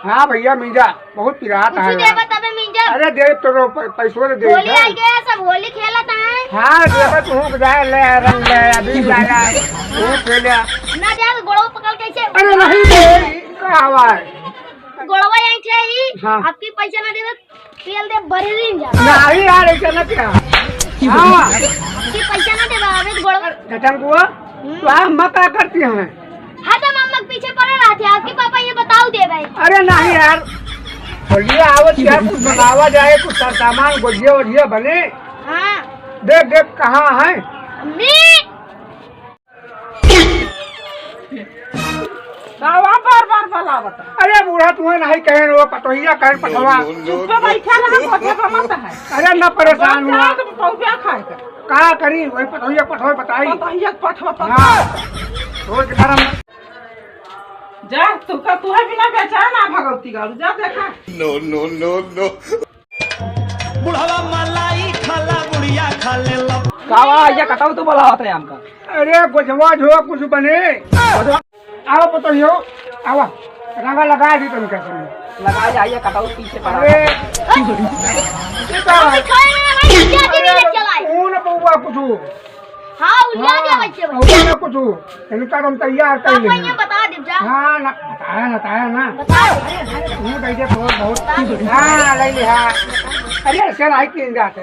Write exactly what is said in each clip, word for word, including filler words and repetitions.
हाँ भइया, मिंजा, बहुत पिरात कुछ है देबा यार। तबे मिंजा। अरे दे तो रो, प-, पैसो दे दे होली इधर। आई गया, सब होली खेलत हैं। हाँ, देबा तू के जाए, ले रंग ले, अभी लाया, तू खेले। ना दे, गोड़वा पकड़ कैसे? अरे नहीं, ये का आवाज? गोड़वा यहीं से ही, हाँ। आपकी पैसा ना दे तो तेल दे बरेली में जा। नहीं यार, ऐसा ना क्या? हाँ। आपकी पैसा ना देबा, अबे तो गोड़वा। गटंगुआ, हम्म। तो हम मत क्या करती हैं? हाँ, तो मम्मा के पीछे पड़े रहते हैं। आपके पापा ये बताओ दे भाई। अरे नहीं यार, होलिया आवत क्या, कुछ मंगावा जाए, कुछ सर सामान गोजिया वोजिया बने। हाँ। देख, देख, कहाँ है? अम्मी। कावा बार बार बुलावत है? अरे बूढ़ा, तुम्हें नहीं कहे, वो पतोहिया कहे, पतवा। चुप्पे बैठा रहा, कोठे पे मत है। अरे ना परेशान हुआ। तो पौधा खाए का। का करी, वही पतोहिया पठवा बताई। पतोहिया पठवा पता। हाँ। रोज गरम। जा, तू का, तू है बिना बेचैन आ भगवती गाड़ू, जा देखा। No, no, no, no। बुढ़वा मलाई खाला, बुढ़िया खा ले लब। कावा, ये कटाऊ तो बोला होता है हमका। अरे गोजवा झोआ कुछ बने। गोजवा। आओ पतोहियो, आवा। रंगा लगा दी तुमका तुमने। लगा ले, आइए, कटाऊ पीछे पड़ा। अरे। ये का? अरे, कौन बउआ कुछ? हाँ, उलिया दे बच्चे बच्चे। बउआ ना कुछ। इनका हम तैयार कर पापा लेंगे। ये बता दे जा। हाँ, ना, बताया, बताया ना। बता दे। अरे, अरे, तू दे दे थोड़ा बहुत। बता दे। हाँ, ले ले, हाँ। अरे, ऐसे नहीं किए जाते।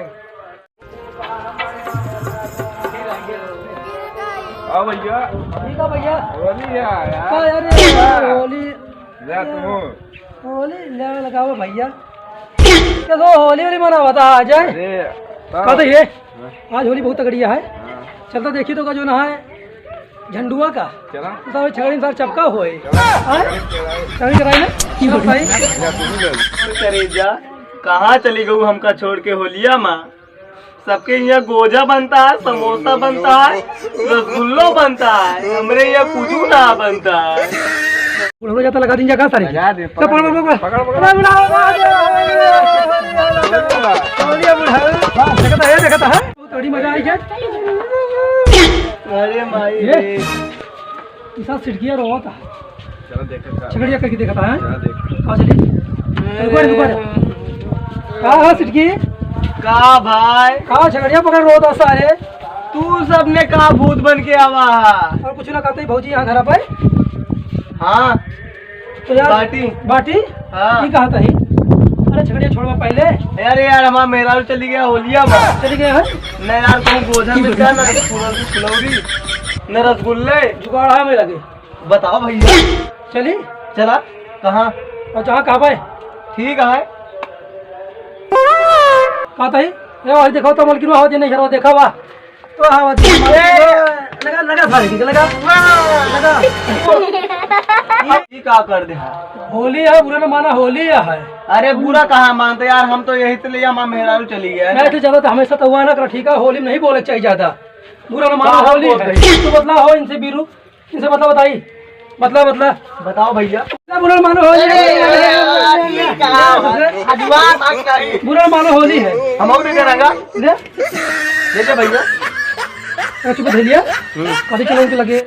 हाँ भैया। ठीक है भैया। होली है यार। हाँ यार, ये होली। ले तू। होली ले लगाओ भैया। ये तो होली, होली मनावा था आज, हैं? अरे, का तो ये? हाँ। आज होली बहुत तगड़ी है। हाँ। चलता देखी तो का जो ना है झंडुआ का। चला। तो सारे छगड़ी सार चपका होए। चला। हाँ? छगड़ी चलाई ना? चलो भाई। ले तू भी ले। करेजा, कहाँ चली गऊ हमका छोड़ के होलिया माँ? सबके यहाँ गोजा बनता है, समोसा बनता है, रसगुल्लो बनता है, हमरे यहाँ कुछ ना बनता है। बुढ़ऊ जाता लगा दीन जगह सारे। लगा दे, तो पकड़, पकड़, पकड़, पकड़। पकड़, पकड़। बुढ़ा, बुढ़ा, बुढ़ा, बुढ़ा। बढ़िया बुढ़ा। हाँ, देखता है, देखता है। बहुत बड़ी मजा आई क्या? अरे माई ये? रे। ई साथ सिटकिया रोवत है। चलो देखो का। छगड़िया करके देखता है। चलो देखो। हाँ, चलिए। रुको रे, रुको रे। का है सिटकी? का भाई? का छगड़िया पकड़ रोवत है सारे? तू सबने का भूत बन के आवा है? और कुछ ना कहते भौजी यहाँ घर पे? हाँ। तो यार, बाटी। बाटी? हाँ। ई कहत ही? अरे छगड़िया छोड़वा पहले। अरे यार, हमार मेहरारू चली गया होलिया में। चली गया है? न यार, कहूँ गोझा मिलता, न फुलौरी, न रसगुल्ले। जुगाड़ है मेरे लगे। बताओ भैया। चली? चला। कहाँ? और जहाँ कहबे। ठीक है। कहत ही? ए भाई, देखो तो मलकिन हो जे नहीं हरो, देखा वा। तो हाँ, वो ए! लगा, लगा सारे की, लगा। लगा। ये का कर दे? होली है, बुरा न माना, होली है। अरे, बुरा कहाँ मानते यार, हम तो यही से ले, हमार मेहरारू चली गया है। मैं तो ज्यादा तो हमेशा तो हुआ ना कर, ठीक है, होली में नहीं बोले चाहिए ज्यादा। बुरा न माना, का होली बोल है। रही? तू बदला हो इनसे बीरू, इनसे बदला बताई। बदला, बदला। बताओ भैया। ना बुरा न मानो, होली अरे, है। अरे, अरे, अरे, अरे, अरे, अरे, बुरा न मानो, होली है। हम और भी करांगा। ले। ले जा भैया। अरे चुप धर लिया। हम्म। कथी चलो उनके लगे,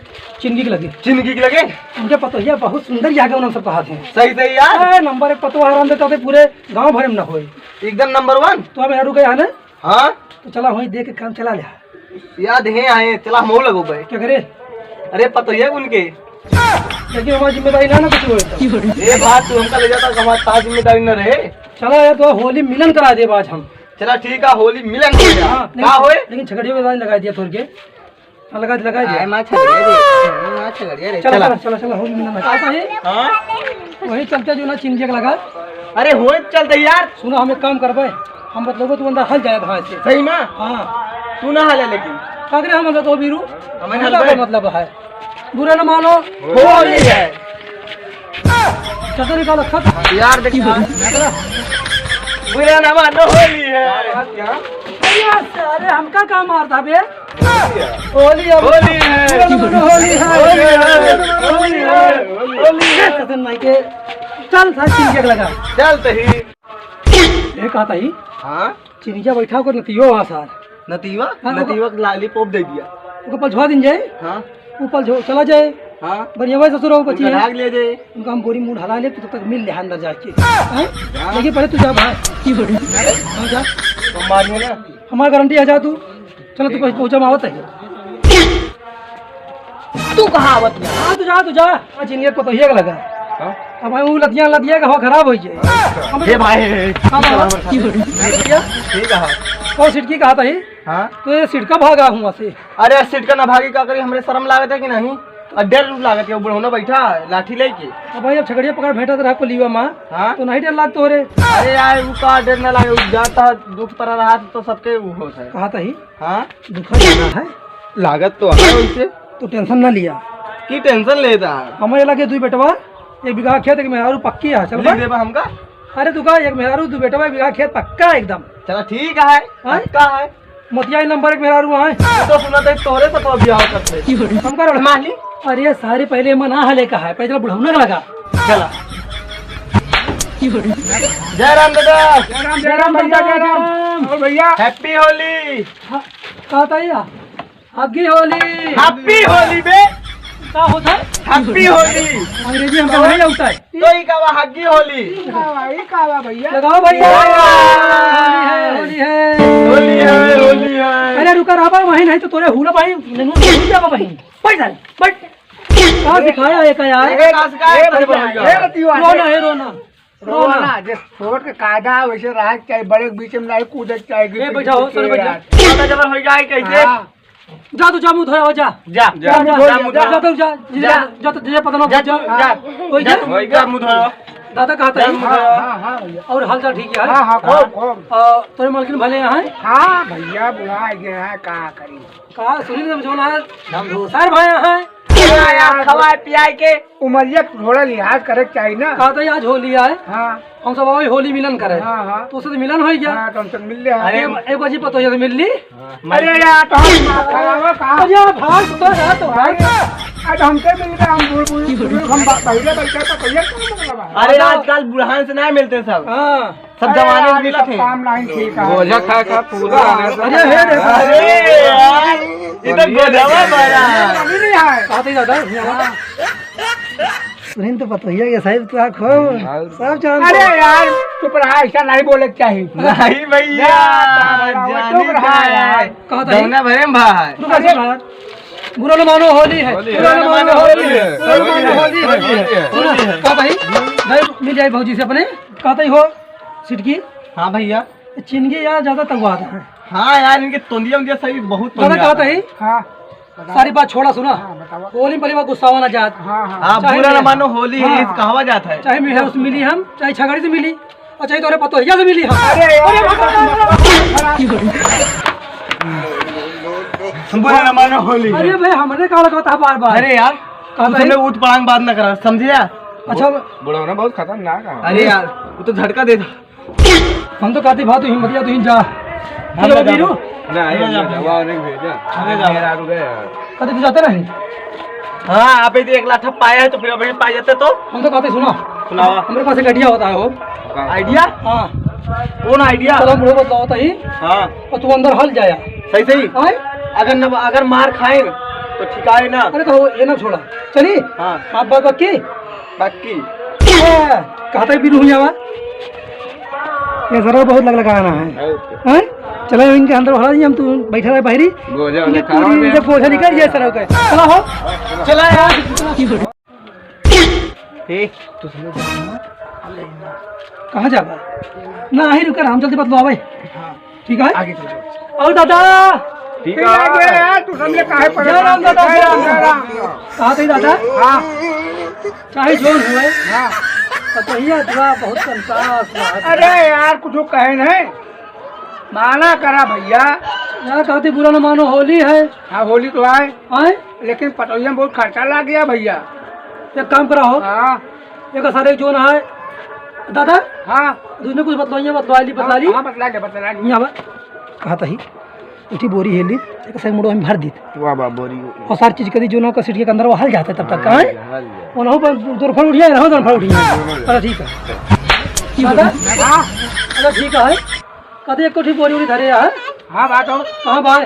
चिंगी के लगे। चिंगी के लगे? उनके पतोहिया बहुत सुंदर, यहाँ के उन्होंने सब कहा थे। सही, सही यार। अरे नंबर एक पतोह हराम देता थे, पूरे गांव भर में ना होए। एकदम नंबर वन। तो अब यहाँ रुके यहाँ ना। हाँ? तो चला वहीं देख के काम चला ले। याद है आए, चला हम लगो भाई। क्या करे? अरे पतोहिया उनके। लेकिन हमारी जिम्मेदारी ना, ना कुछ होए तो। ये बात तू हमका ले जाता, हमारी ताज जिम्मेदारी ना रहे। चला यार, तो होली मिलन करा दे आज हम। चला ठीक है, होली मिलन हो गया। हाँ, का लेकिन, होए? लेकिन छगड़ियों के लाइन लगा दिया तोड़ के। हाँ, लगा, लगा दिया। आए माँ छगड़िया रे, आए माँ छगड़िया रे। चला, चला। चला, चला, चला, होली मिलन है। आता है? हाँ? वही चलते जो ना चिंजिया के लगा। अरे होए चलते यार। सुनो, हम एक काम करबे, हम बतलबो तू अंदर हल जाए भाई से। सही में? हाँ। तू ना हले लेकिन। का करे हम तो बीरू? हमें हल का भाई। मतलब है? बुरा न मानो। होली है। चदर का लखत। यार देख। बुरा न मानो, होली है। अरे यार, अरे हमका का मारता बे? होली है। होली है। बुरा न मानो, होली है। होली है। होली है। होली है। चदर माई के। चल, साथ चिंजिया के लगा। चल तही। ये कहता ही? हाँ? चिनिया बैठा ओकर नतियो वहाँ सार। नतीवा? हाँ, नतीवा के लॉलीपॉप दे दिया। ओकर पलझवा दिन जाए? हाँ। वो पलझो चला जाए। हाँ। बढ़िया भाई ससुर हो, बची उनका है। भाग ले दे। उनका हम बोरी मुंह ढला ले, तू तब तक मिल ले अंदर जाके। हाँ? जा। लेकिन पहले तू जा बाहर। हाँ, जा। तो मारिए ना। हमार गारंटी है, जा तू। चलो, तू ठीक। पहुंचा, हम आवत है। तू कहाँ आवत है? हाँ, तू जा, तू जा। आज इनके पतोहिया का लगा। हाँ? अब भाई वो लदिया, लदिया का हवा खराब हो जाए। हे भाई, हाँ, हाँ। भैया? ठीक है। कौन सिटकी कहा था ये? हाँ? तो ये सिटका भागा हुआ से। अरे, सिटका ना भागी, का करी, हमरे शर्म लागत है कि नहीं? और डर लागत है, वो बुढ़ौना बैठा है, लाठी लेके। अब भाई, अब छगड़िया पकड़ भेंटत रहा कोलिवा माँ, हाँ? तो नहीं डर लागत हो रे? अरे यार, वो का डर ना लागे, वो जाता दुख पर रहा तो सबके वो होत है। कहा था ही? हाँ? दुखा ज्यादा है। लागत तो है वैसे। तो टेंशन ना लिया। की टेंशन लेता है? हमारे लगे दुई बेटवा, एक बीघा खेत, एक मेहरारू पक्की है, चल लिख बा। देबा हमका? अरे तू का, एक मेहरारू, दू बेटवा, एक बीघा खेत पक्का है एकदम। चला ठीक है, हाँ? पक्का है। मोतिया नंबर एक मेहरारू है। तू तो सुना था तोरे से तो ब्याह करते। हम कर माली। अरे सारे पहले मना हले का है, पहले बुढ़ौना का लगा। चला। जय राम दादा। जय राम, जय राम भैया, जय राम। और भैया। Happy होली। हाँ, का था या? Happy होली। Happy होली बे। का होता है? Happy होली। अंग्रेजी हमको नहीं आता है। तो ही का हुआ, Happy होली। का हुआ, ई का हुआ भैया? लगाओ भैया। वाह। होली है, होली है। होली है, होली है। अरे रुका रहा बा, वहीं नहीं तो तोरे हुला भाई, ननू नहीं जाबा वहीं। बैठ जा, बैठ। कहाँ सिखाया है का यार? ए, ए, ए, भैया, ए, रतिया। रोना है, रोना। रोना। रोना, जे छोट के कायदा है, वैसे रहे के चाही, बड़े के बीच में नहीं कूदे के चाही, ए, बैठा हो, सर, बैठ जा। ज्यादा जबर हो जाए कैसे? हाँ। जा तू, जा मुंह धोया हो, जा। जा, जा, जा, जा, जा, मुंह जा, धोया। जा, जा, जा, जा, जा, पता ना, जा जा। तू, जा। ओए, जा जा। तू, जा मुंह धोया। दादा कहा था? जा मुंह धोया। हाँ, हाँ, भैया। और हाल चाल ठीक है? हाँ, हाँ, खूब, खूब। आ, तोरे मालकिन भले हैं? हाँ, भैया, बुढ़ा गया है, का करी? का सुनील जब जो ना, हम दोसर भाई हैं। हाँ, यार, खवाए पियाए के। उमरिया के थोड़ा लिहाज करे के चाही ना। का तो आज होली आए। हाँ। हम सब वही होली मिलन करे। हाँ, हाँ। तो उससे तो मिलन हो गया। हाँ, तो हमसे मिल ले। अरे, एक, एक बाजी पतोहिया से मिल ली। अरे यार, तो हम खराब हो कहाँ? अरे यार, भाग तो यार, तो भाग। अरे, आज हमसे मिल गए, हम बूढ़, बूढ़, बूढ़, हम बा-, पहले बैठे तो भैया क्या मतलब है? अरे, आजकल बुढ़ान से नहीं मिलते सब। हाँ। सब अरे जवानी यार, मिलत सब है। काम नहीं ठीक है। गोजा खा खा पूरा। अरे हे रे। अरे यार, ये तो गोजवा बड़ा। अभी नहीं आए। कहाँ थे दादा? यहाँ। सुनील तो पतोहिया के साइज तो आँख हो। सब जानते अरे हैं। यार, चुप रहा, ऐसा नहीं बोले के चाहिए। नहीं भैया, यार, जानी चुप रहा जाए। यार। कहाँ था? जमुना भरे में भाई। रुको, अरे। सुन यार। बुरा न मानो, होली है। होली है। बुरा न मानो, होली है। बुरा न मानो, होली है। होली है। सुनो, होली है। का भाई? भाई, मिल जाए भौजी से अपने। कहते ही हो, सिटकी? हाँ भैया। चिनगी यार ज्यादा तगवात है। हाँ यार, इनके तोंदिया उंदिया सही बहुत दादा तोंदिया कहते आता है। ही? हाँ, बताओ। सारी बात छोड़ा, सुना। हाँ, बताओ। होली में पहली बार गुस्सा होना जात। हाँ, हाँ। हाँ, चाहे बुरा ना मेहरारू मानो, होली है, हाँ। कहावा जात है। चाहे मेहरारू से मिली हम, चाहे छगड़ी से मिली, और चाहे तोरे पतोहिया से मिली हम। अरे यार, अरे बाप रे। बुरा ना मानो, होली है। अरे भाई, हमरे का लगता है बार बार। अरे यार, कहता तू है? सबने ऊट पड़ांग बात ना करा, समझे यार? अच्छा। बुढ़ौना बहुत खतरनाक है। अरे यार, वो तो झटका देता। हम तो कहते भाई, तू हिम्मतिया, तू ही जा। हम चलो, ना वीरू। जाबो। ना, ये ना ना जाबो। जाबो, नहीं भेजा। हमें जाबो। मेरा रुक गया। कहते तू जाते नहीं? हाँ, आप यदि एक लाठा पाया है तो फिर अभी पाई जाते तो? हम तो कहते, सुनो। सुनावा। हमरे पास एक idea होता है वो। का? Idea? हाँ। कौन idea? चलो, हम लोग बताओ तो ही। हाँ। और तू अंदर हल जाया। सही, सही। हाँ? अगर न, अगर मार खाए तो ठिकाए ना। अरे तो ये ना छोड़ा। चली? हाँ। आप बात पक्की? पक्की। ए, कहाँ तक बिनु हुई आवा? ये सरवा बहुत लग लगा आना है। हैं? चला इनके अंदर भरा दिए हम, तू बैठा रहे बाहरी। गोजा ये वाला पूरी खावा इनके में। बोझा निकल जाए सरवा का। चला हो। चला यार। ए, तू समझ जा। कहाँ जाबा? ना, ही रुका, हम जल्दी बतलवावे। हाँ। ठीक है? आगे चलो। और दादा। ठीक है। यार, तू समझे काहे परेशान? जय राम दादा, जय राम, जय राम। कहाँ थे दादा? हाँ। चाहे जोन हुए। हाँ। तो भैया थोड़ा बहुत कंटास बात है। अरे यार, कुछ कहे नहीं। माना करा भैया। यार, कहते बुरा न मानो, होली है। हाँ, होली तो आए। आए? लेकिन पतोहिया में बहुत खर्चा लग गया भैया। एक काम करा हो। हाँ। एक सारे जोन है। दादा? हाँ। दूसरे कुछ बतलवाइए, बतलवा ली, बतला ली। हाँ, बतला ले, बतला ली। यहाँ पर। कहा था ही। उठी बोरी हेली, एक साइड मुड़ो हम भर दीत। वाह, वाह, बोरी। और सारी चीज करी जो ना का सीट के अंदर वो हल जाते तब तक, हाँ, हैं? हल जाए। वो ना हो पर दो फड़ उठिया, रहो दो फड़ उठिया। दोनों चलो, ठीक है। दादा? हाँ। अच्छा, ठीक है। कदे एक कोठी बोरी उरी धरे है? हाँ, बात हो। कहाँ बाय?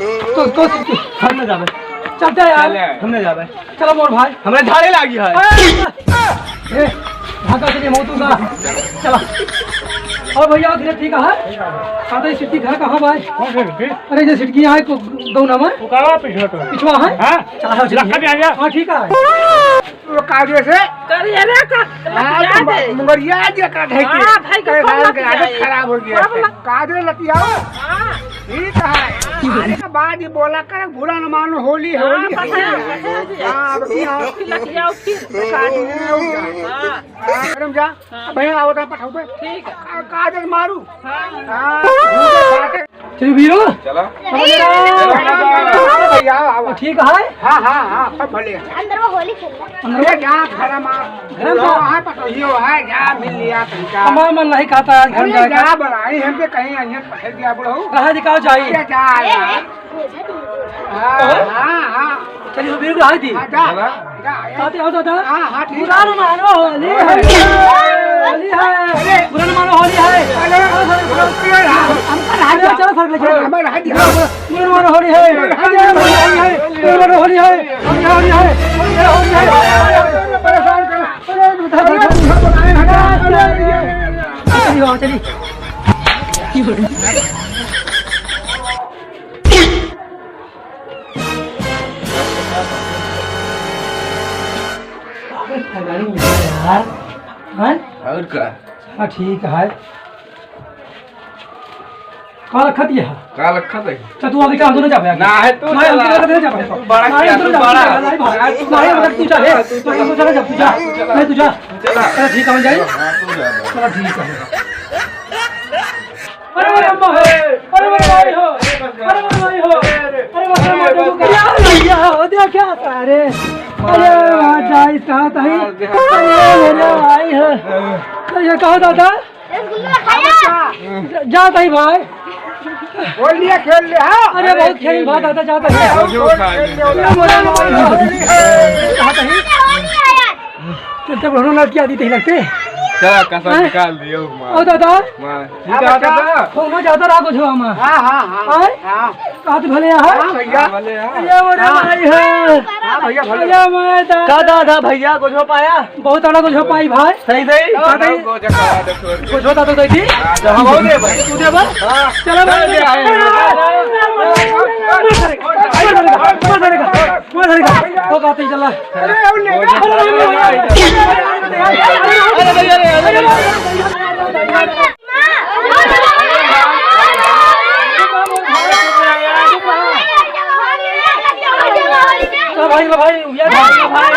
तो, तो, तो, हम ना जाबे। चलते हैं यार। चले। हम ना जाबे। चलो मोर भाई। हमरे झाड़े लागी है। ए, ए, भागा चलिए मौतू का। चला। और भैया, धीरे ठीक है? हाँ, तो ये सिटकी घर कहाँ बा? कौन सा सिटकी? अरे, ये सिटकी यहाँ है, को-, गौना में। वो काला पिछवा तो है। पिछवा है? हाँ। चला, चला, लखा भी आ गया। हाँ, ठीक है। वो काजे से? करिए रे, का-, हाँ, लतिया तो दे। मुंगरिया जे का ढेके। हाँ, भाई, के कई कौन साल के लतिया आदत है? खराब हो गया बाबा है। काजे लतियाओ। हाँ। ठीक है। आने के बाद ये बोला कर, बुरा न मानो, होली है, हाँ, होली है। पता है, पता है जी। हाँ, अब की हाँ। उसकी लतिया, उसकी। काजे उठ जा। हाँ। हाँ, गरम जा। हाँ। भैया, आओ, तो पठाओ बे। ठीक है। का-, काजे मारू। हाँ। हाँ, मुझे बाटे। चलिए भैया। चला। समझ रहे हो? चला, चला, चला। भैया, आओ। ठीक है? हाँ, हाँ, हाँ, सब भले। अंदर वो होली खेल रहा है। अंदर वो? अरे, जा, घर में। घर में? हाँ, पटोहियो है, जा, मिल लिया तुमका। हमारा मन नहीं कहता आज घर अरे, जाएगा। जा, बुलाई, हम पे कहीं अंजन पकड़ दिया, बुढ़ऊ। कहाँ दिखाओ जाइए? जा, जा, जा। हाँ, हाँ, हाँ। चलिए, वो बिल्कुल आई थी। हाँ, जा। चला। जा, जा। आते हो दादा? हाँ, हाँ, ठीक। बुरा न मानो, होली है। होली है। बुरा न मानो, होली है। अरे, अरे, अरे, अरे, अरे, चलो, सर, लेके। अरे, हमारे हाथ दिखाओ। बुरा न मानो, होली है। होली है, होली है। बुरा न मानो, होली है। होली है, होली है। होली है, होली है। परेशान करो। अरे, चलिए, चलिए। अबे ठगानी मिला यार। हैं? और का? हाँ, ठीक है। का रखत ये है? का रखत है? तो तू अभी का, हम दोनों जाबे आगे। ना है, तू नहीं, हम चला। दोनों जाबे। तू बड़ा नहीं, किया, हम दोनों तू जाबे। बड़ा। नहीं, भाई, नहीं, हम तू जा, हे। तू चला। नहीं, हम दोनों जा, तू जा। तू चला। नहीं, तू जा। चला। चला, ठीक है, हम जाए। हाँ, तू जा। चला, ठीक है। अरे मेरे अम्मा हो, अरे मेरे भाई हो, अरे मेरे भाई हो, अरे, अरे, वहाँ जाई कहाँ तही? अरे, मेरे भाई है। तो ये कहो दादा? रसगुल्ला खाया? जा तही भाई। बोल लिया, खेल ले, हाँ? अरे, बहुत खेल भा दादा, जा तही। अरे, हम जो खेल ले, अरे, मोरे भाई है। जा तही। चलते बढ़ो ना, क्या दी तही लगते? चला, कसम हैं? निकाल दियो, मार। ओ दादा। मार। हाँ, निकाल बच्चा। दादा। फोनो जाता रहा कुछ हमार। हाँ, हाँ, हाँ। हैं? हाँ। कहत भले यहाँ। हाँ, भैया। भले यहाँ। ये मोरे हाँ। भाई है। हाँ, भैया, भले। अरे मैं दा- का दादा भैया कुछ हो पाया? बहुत बड़ा कुछ हो पाई भाई। सही, सही। हाँ, हाँ, सही। बहुत अच्छा बात है, छोड़ के। कुछ होता तो सही थी। हाँ, तो हम हो गए भाई। तू दे बस। हाँ। चलो भाई। चल, ले आए। वो धरेगा, वो धरेगा, वो धरेगा। वो कहते ही चला। अरे, अरे, अरे, अरे, अरे, अरे, अरे, अरे, अरे, अरे, अरे, अरे, लो भाई, लो भाई, ये भाई, लो भाई।